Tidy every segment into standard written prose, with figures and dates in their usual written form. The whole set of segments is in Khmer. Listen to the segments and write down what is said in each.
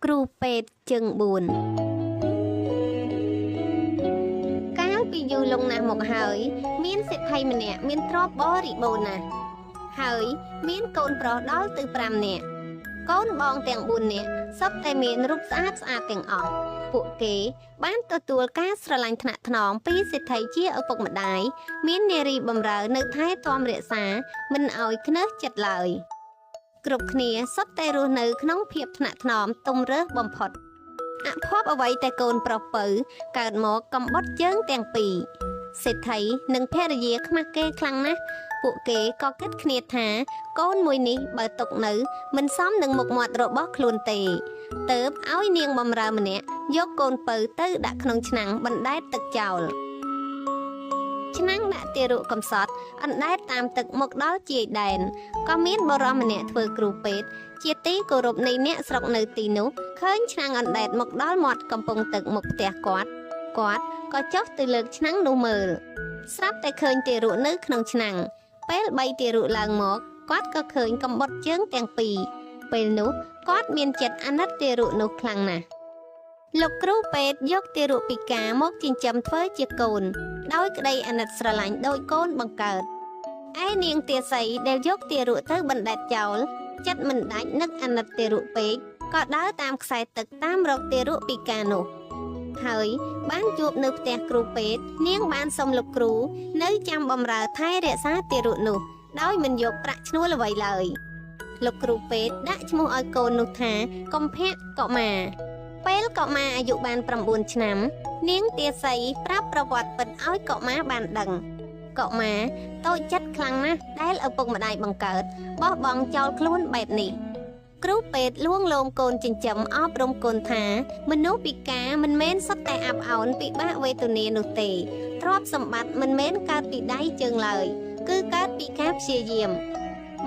គ្រូពេទ្យជើង4កាលពីយូរលង់ណាស់មកហើយ មានសេដ្ឋីម្នាក់មានទ្រព្យបរិបូរណ៍ណាស់ហើយមានកូនប្រុសដល់ទៅ5នាក់កូនបងទាំង4នាក់សុទ្ធតែមានរូបស្អាតស្អាតទាំងអស់ពួកគេបានទទួលការស្រឡាញ់ថ្នាក់ថ្នមពីសេដ្ឋីជាឪពុកម្ដាយមាននារីបម្រើនៅថែទាំរក្សាមិនឲ្យខ្នើសចិត្តឡើយគ្រប់គ្នាសុទ្ធតែរស់នៅក្នុងភាពថ្នាក់ថ្នមទំរើសបំផុតអភ័ព្វអ្វីតែកូនប្រុសពៅកើតមកកំបុតជើងទាំងពីរសេដ្ឋីនិងភរិយាខ្មាស់គេខ្លាំងណាស់ពួកគេក៏គិតគ្នាថាកូនមួយនេះបើຕົកនៅមិនសមនឹងមុខមាត់របស់ខ្លួនទេទៅឲ្យនាងបំរើម្នាក់យកកូនពៅទៅដាក់ក្នុងឆ្នាំងបណ្ដែតទឹកចោលឆ្នាំងដាក់ទារកកំសត់អណ្ដែតតាមទឹកមកដល់ជាយដែនក៏មានបុរសម្នាក់ធ្វើគ្រូពេទ្យជាទីគោរពនៃអ្នកស្រុកនៅទីនោះឃើញឆ្នាំងអណ្ដែតមកដល់មាត់កំពង់ទឹកមុខផ្ទះគាត់គាត់ក៏ចុះទៅលើកឆ្នាំងនោះមើលស្រាប់តែឃើញទារកនៅក្នុងឆ្នាំងពេលបីទារកឡើងមកគាត់ក៏ឃើញកំបុតជើងទាំងពីរពេលនោះគាត់មានចិត្តអាណិតទារកនោះខ្លាំងណាស់លោកគ្រូពេទ្យយកទារកពិការមកចិញ្ចឹមធ្វើជាកូនដោយក្តីអាណិតស្រឡាញ់ដូចកូនបង្កើតឯនាងទាសីដែលយកទារកទៅបណ្ដែតចោលចិត្តមិនដាច់នឹកអាណិតទារកពេកក៏ដើរតាមខ្សែទឹកតាមរកទារកពិការនោះហើយបានជួបនៅផ្ទះគ្រូពេទ្យនាងបានសុំលោកគ្រូនៅចាំបម្រើថែរក្សាទារកនោះដោយមិនយកប្រាក់ឈ្នួលអ្វីឡើយលោកគ្រូពេទ្យដាក់ឈ្មោះឲ្យកូននោះថាកុម្ភៈកុមារពេលកុមារអាយុបាន9ឆ្នាំនាងទាសីប្រាប់ប្រវត្តិពិតឲ្យកុមារបានដឹងកុមារតូចចិត្តខ្លាំងណាស់ដែលឪពុកម្ដាយបង្កើតបោះបង់ចោលខ្លួនបែបនេះគ្រូពេទ្យលួងលោមកូនចិញ្ចឹមអប់រំកូនថាមនុស្សពិការមិនមែនសុទ្ធតែអាប់អោនពិបាកវេទនានោះទេទ្រព្យសម្បត្តិមិនមែនកើតពីដៃជើងឡើយគឺកើតពីការព្យាយាម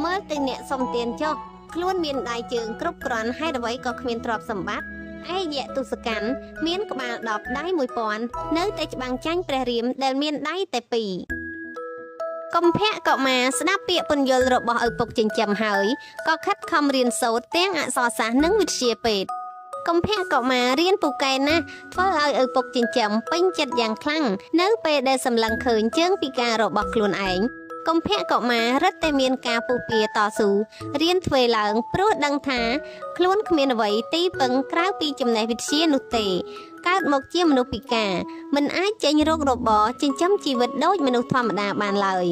មើលទៅអ្នកសុំទានចុះខ្លួនមានដៃជើងគ្រប់គ្រាន់ហេតុអ្វីក៏គ្មានទ្រព្យសម្បត្តិឯយៈទុសកម្មមានក្បាល10ដៃ1000នៅតែច្បាំងចាញ់ព្រះរាមដែលមានដៃតែ2កុម្ភៈកុមារស្ដាប់ពាក្យពន្យល់របស់ឪពុកចិញ្ចឹមហើយក៏ខិតខំរៀនសូត្រទាំងអក្សរសាស្ត្រនិងវិទ្យាពេទ្យកុម្ភៈកុមាររៀនពូកែណាស់ធ្វើឲ្យឪពុកចិញ្ចឹមពេញចិត្តយ៉ាងខ្លាំងនៅពេលដែលសម្លឹងឃើញជើងពិការរបស់ខ្លួនឯងកុម្ភៈកុមាររឹតតែមានការពុះពៀតស៊ូរៀនធ្វើឡើងព្រោះដឹងថាខ្លួនគ្មានអ្វីទីពឹងក្រៅពីចំណេះវិទ្យានោះទេកើតមកជាមនុស្សពិការមិនអាចចេញរោគរបរចិញ្ចឹមជីវិតដូចមនុស្សធម្មតាបានឡើយ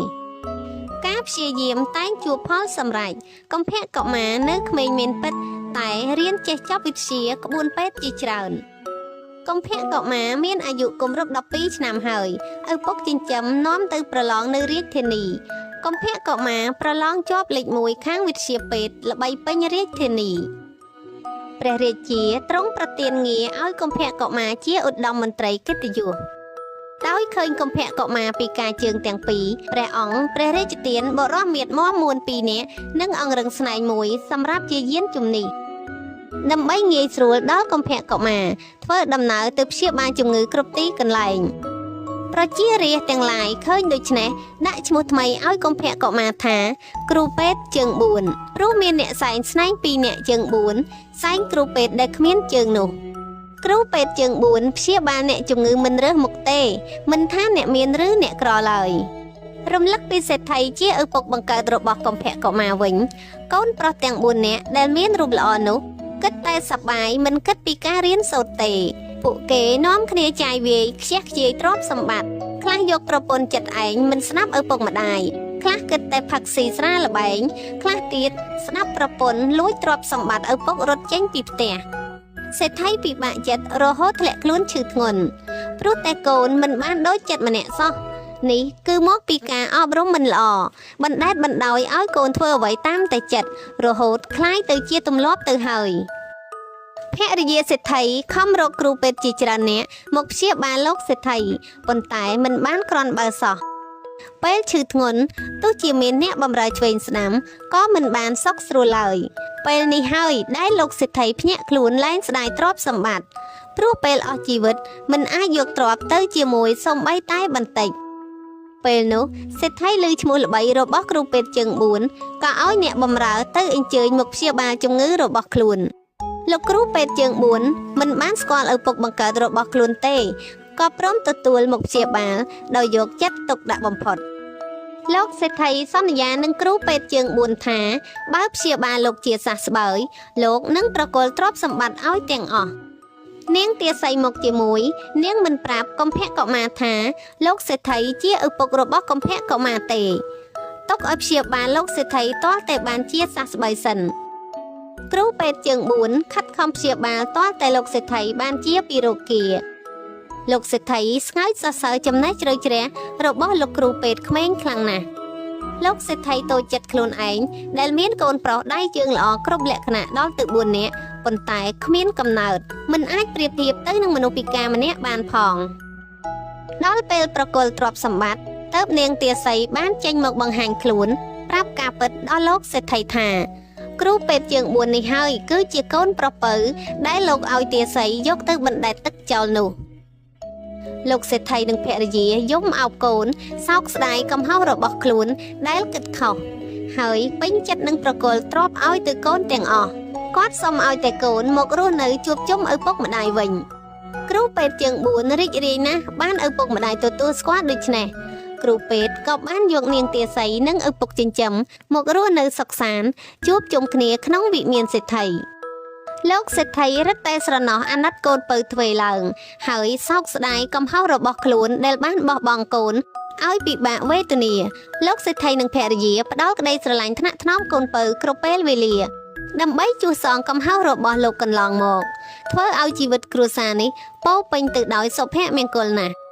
ការព្យាយាមតែងជួបផលសម្រេចកុម្ភៈកុមារនៅក្មេងមានពិតតែរៀនចេះចប់វិទ្យាក្បួនពេទ្យជាច្រើនកុម្ភៈកុមារមានអាយុគម្រប់12ឆ្នាំហើយឪពុកចិញ្ចឹមនាំទៅប្រឡងនៅរាជធានីកុម្ភៈកុមារប្រឡងជាប់លេខ1ខាងវិទ្យាពេទ្យល្បីពេញរាជធានីព្រះរាជាទ្រង់ប្រទានងារឲ្យកុម្ភៈកុមារជាឧត្តមមន្ត្រីកិត្តិយសដោយឃើញកុម្ភៈកុមារពីការជើងទាំងពីរព្រះអង្គព្រះរាជទានបុរសមាឌមាំមួន2នាក់និងអង្រឹងស្នែងមួយសម្រាប់ជាយានជំនិះដើម្បីងាយស្រួលដល់កុម្ភៈកុមារធ្វើដំណើរទៅព្យាបាលជំងឺគ្រប់ទីកន្លែងប្រជារាស្ត្រទាំងឡាយឃើញដូច្នេះដាក់ឈ្មោះថ្មីឲ្យកុម្ភៈកុមារថាគ្រូពេទ្យជើង4ព្រោះមានអ្នកសែងស្នែង2នាក់ជើង4សែងគ្រូពេទ្យដែលគ្មានជើងនោះគ្រូពេទ្យជើង4ព្យាបាលអ្នកជំងឺមិនរើសមុខទេមិនថាអ្នកមានឬអ្នកក្រឡើយរំលឹកពីសេដ្ឋីជាឪពុកបង្កើតរបស់កុម្ភៈកុមារវិញកូនប្រុសទាំង4នាក់ដែលមានរូបល្អនោះគិតតែសប្បាយមិនគិតពីការរៀនសូត្រទេពួកគេនាំគ្នាចាយវាយខ្ជះខ្ជាយទ្រព្យសម្បត្តិខ្លះយកប្រពន្ធចិត្តឯងមិនស្ដាប់ឪពុកម្ដាយខ្លះគិតតែផឹកស៊ីស្រាល្បែងខ្លះទៀតស្ដាប់ប្រពន្ធលួចទ្រព្យសម្បត្តិឪពុករត់ចេញពីផ្ទះសេដ្ឋីពិបាកចិត្តរហូតធ្លាក់ខ្លួនឈឺធ្ងន់ព្រោះតែកូនមិនបានដូចចិត្តម្នាក់សោះនេះគឺមកពីការអប់រំមិនល្អបណ្ដែតបណ្ដោយឲ្យកូនធ្វើអ្វីតាមតែចិត្តរហូតក្លាយទៅជាទម្លាប់ទៅហើយភរិយាសេដ្ឋីខំរកគ្រូពេទ្យជាច្រើនអ្នកមកព្យាបាលលោកសេដ្ឋីប៉ុន្តែមិនបានគ្រាន់បើសោះពេលឈឺធ្ងន់ទោះជាមានអ្នកបម្រើឆ្វេងស្ដាំក៏មិនបានសុខស្រួលឡើយពេលនេះហើយដែលលោកសេដ្ឋីភ្ញាក់ខ្លួនលែងស្ដាយទ្រព្យសម្បត្តិព្រោះពេលអស់ជីវិតមិនអាចយកទ្រព្យទៅជាមួយសូម្បីតែបន្តិចពេលនោះសេដ្ឋីឮឈ្មោះល្បីរបស់គ្រូពេទ្យជើង4ក៏ឲ្យអ្នកបម្រើទៅអញ្ជើញមកព្យាបាលជំងឺរបស់ខ្លួន លោកគ្រូពេទ្យជើង4មិនបានស្គាល់ឪពុកបង្កើតរបស់ខ្លួនទេក៏ព្រមទទួលមកព្យាបាលដោយយកចិត្តទុកដាក់បំផុតលោកសេដ្ឋីសន្យានឹងគ្រូពេទ្យជើង4ថាបើព្យាបាលលោកជាសះស្បើយលោកនឹងប្រគល់ទ្រព្យសម្បត្តិឲ្យទាំងអស់នាងទាសីមកជាមួយនាងមិនប្រាប់កំភៈកុមារថាលោកសេដ្ឋីជាឪពុករបស់កំភៈកុមារទេទុកឲ្យព្យាបាលលោកសេដ្ឋីទាល់តែបានជាសះស្បើយសិនគ្រូពេទ្យជើង4ខិតខំព្យាបាលទាល់តែលោកសេដ្ឋីបានជាពីរោគាលោកសេដ្ឋីស្ងើចសរសើរចំណេះជ្រៅជ្រះរបស់លោកគ្រូពេទ្យក្មេងខ្លាំងណាស់លោកសេដ្ឋីតូចចិត្តខ្លួនឯងដែលមានកូនប្រុសដៃជើងល្អគ្រប់លក្ខណៈដល់ទៅ4នាក់ប៉ុន្តែគ្មានកំណើតមិនអាចប្រៀបធៀបទៅនឹងមនុស្សពិការម្នាក់បានផងដល់ពេលប្រគល់ទ្រព្យសម្បត្តិទៅនាងទាសីបានចេញមកបង្ហាញខ្លួនប្រាប់ការពិតដល់លោកសេដ្ឋីថាគ្រូពេទ្យជើង4នេះហើយគឺជាកូនប្រពៅដែលលោកឲ្យទាសីយកទៅបណ្ដែតទឹកចោលនោះលោកសេដ្ឋីនិងភរិយាយំអោបកូនសោកស្ដាយកំហុសរបស់ខ្លួនដែលគិតខុសហើយពេញចិត្តនឹងប្រគល់ទ្រព្យឲ្យទៅកូនទាំងអស់គាត់សុំឲ្យតែកូនមករស់នៅជួបជុំឪពុកម្ដាយវិញគ្រូពេទ្យជើង4រីករាយណាស់បានឪពុកម្ដាយទទួលស្គាល់ដូច្នេះគ្រូពេទ្យក៏បានយកនាងទាសីនិងឪពុកចិញ្ចឹមមករស់នៅសុខសាន្តជួបជុំគ្នាក្នុងវិមានសេដ្ឋីលោកសេដ្ឋីរឹតតែស្រណោះអាណិតកូនពៅទ្វេឡើងហើយសោកស្ដាយកំហុសរបស់ខ្លួនដែលបានបោះបង់កូនឲ្យពិបាកវេទនាលោកសេដ្ឋីនិងភរិយាផ្ដល់ក្តីស្រឡាញ់ថ្នាក់ថ្នមកូនពៅគ្រប់ពេលវេលាដើម្បីជួសសងកំហុសរបស់លោកកន្លងមកធ្វើឲ្យជីវិតគ្រួសារនេះពោពេញទៅដោយសុភមង្គលណាស់។